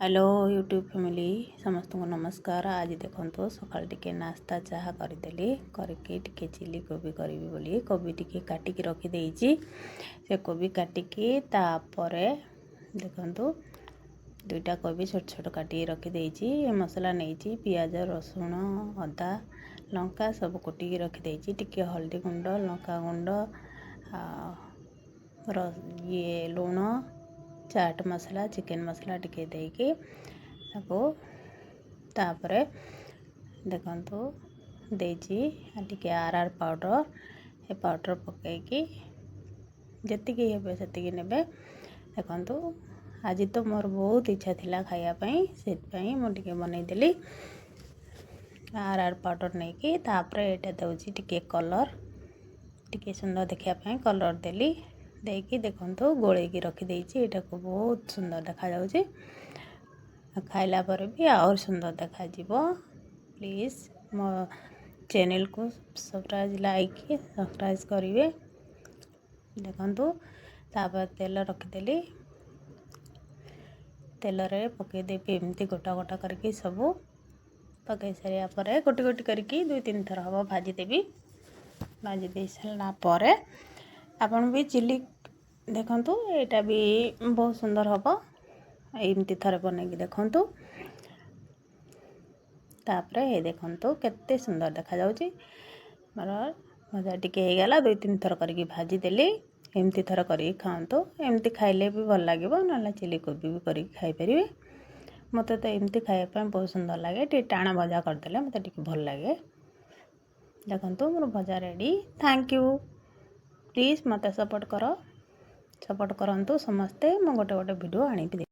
Hello YouTube family, ସମସ୍ତଙ୍କୁ ନମସ୍କାର। ଆଜି ଦେଖନ୍ତୁ, ସକାଳେ ଟିକେ ନାସ୍ତା ଚାହା କରିଦେଲି। କରିକି ଟିକେ ଚିଲି କୋବି କରିବି ବୋଲି କୋବି ଟିକେ କାଟିକି ରଖିଦେଇଛି। ସେ କୋବି କାଟିକି ତାପରେ ଦେଖନ୍ତୁ, ଦୁଇଟା କୋବି ଛୋଟ ଛୋଟ କାଟିକି ରଖିଦେଇଛି। ମସଲା ନେଇଛି, ପିଆଜ, ରସୁଣ, ଅଦା, ଲଙ୍କା ସବୁ କୁଟିକି ରଖିଦେଇଛି। ଟିକେ ହଳଦୀ ଗୁଣ୍ଡ, ଲଙ୍କା ଗୁଣ୍ଡ, ଇଏ ଲୁଣ, ଚାଟ୍ ମସଲା, ଚିକେନ୍ ମସଲା ଟିକେ ଦେଇକି ତାକୁ ତାପରେ ଦେଖନ୍ତୁ ଦେଇଛି ଟିକେ ଆର୍ ଆର୍ ପାଉଡ଼ର। ଏ ପାଉଡ଼ର ପକାଇକି ଯେତିକି ହେବେ ସେତିକି ନେବେ। ଦେଖନ୍ତୁ, ଆଜି ତ ମୋର ବହୁତ ଇଚ୍ଛା ଥିଲା ଖାଇବା ପାଇଁ, ସେଥିପାଇଁ ମୁଁ ଟିକେ ବନେଇଦେଲି। ଆର୍ ଆର୍ ପାଉଡ଼ର ନେଇକି ତାପରେ ଏଇଟା ଦେଉଛି ଟିକେ କଲର୍, ଟିକେ ସୁନ୍ଦର ଦେଖିବା ପାଇଁ କଲର୍ ଦେଲି। ଦେଇକି ଦେଖନ୍ତୁ, ଗୋଳେଇକି ରଖିଦେଇଛି ଏଇଟାକୁ। ବହୁତ ସୁନ୍ଦର ଦେଖାଯାଉଛି, ଖାଇଲା ପରେ ବି ଆହୁରି ସୁନ୍ଦର ଦେଖାଯିବ। ପ୍ଲିଜ୍ ମୋ ଚ୍ୟାନେଲକୁ ସବସ୍କ୍ରାଇବ୍, ଲାଇକ୍, ସବସ୍କ୍ରାଇବ୍ କରିବେ। ଦେଖନ୍ତୁ, ତାପରେ ତେଲ ରଖିଦେଲି। ତେଲରେ ପକାଇଦେବି ଏମିତି ଗୋଟା ଗୋଟା କରିକି ସବୁ। ପକାଇ ସାରିବା ପରେ ଗୋଟି ଗୋଟି କରିକି ଦୁଇ ତିନି ଥର ହେବ ଭାଜିଦେବି। ଭାଜି ଦେଇ ସାରିଲା ପରେ ଆପଣ ବି ଚିଲି ଦେଖନ୍ତୁ, ଏଇଟା ବି ବହୁତ ସୁନ୍ଦର ହେବ। ଏମିତି ଥରେ ବନେଇକି ଦେଖନ୍ତୁ। ତାପରେ ଏ ଦେଖନ୍ତୁ, କେତେ ସୁନ୍ଦର ଦେଖାଯାଉଛି। ମୋର ଭଜା ଟିକେ ହେଇଗଲା। ଦୁଇ ତିନି ଥର କରିକି ଭାଜିଦେଲି। ଏମିତି ଥର କରିକି ଖାଆନ୍ତୁ। ଏମିତି ଖାଇଲେ ବି ଭଲ ଲାଗିବ, ନହେଲେ ଚିଲି କୋବି ବି କରିକି ଖାଇପାରିବେ। ମୋତେ ତ ଏମିତି ଖାଇବା ପାଇଁ ବହୁତ ସୁନ୍ଦର ଲାଗେ। ଟିକେ ଟାଣ ଭଜା କରିଦେଲେ ମୋତେ ଟିକେ ଭଲ ଲାଗେ। ଦେଖନ୍ତୁ, ମୋର ଭଜା ରେଡ଼ି। Thank you. Please ମୋତେ ସପୋର୍ଟ କର, ସପୋର୍ଟ କରନ୍ତୁ ସମସ୍ତେ। ମୁଁ ଗୋଟେ ଗୋଟେ ଭିଡ଼ିଓ ଆଣିବି।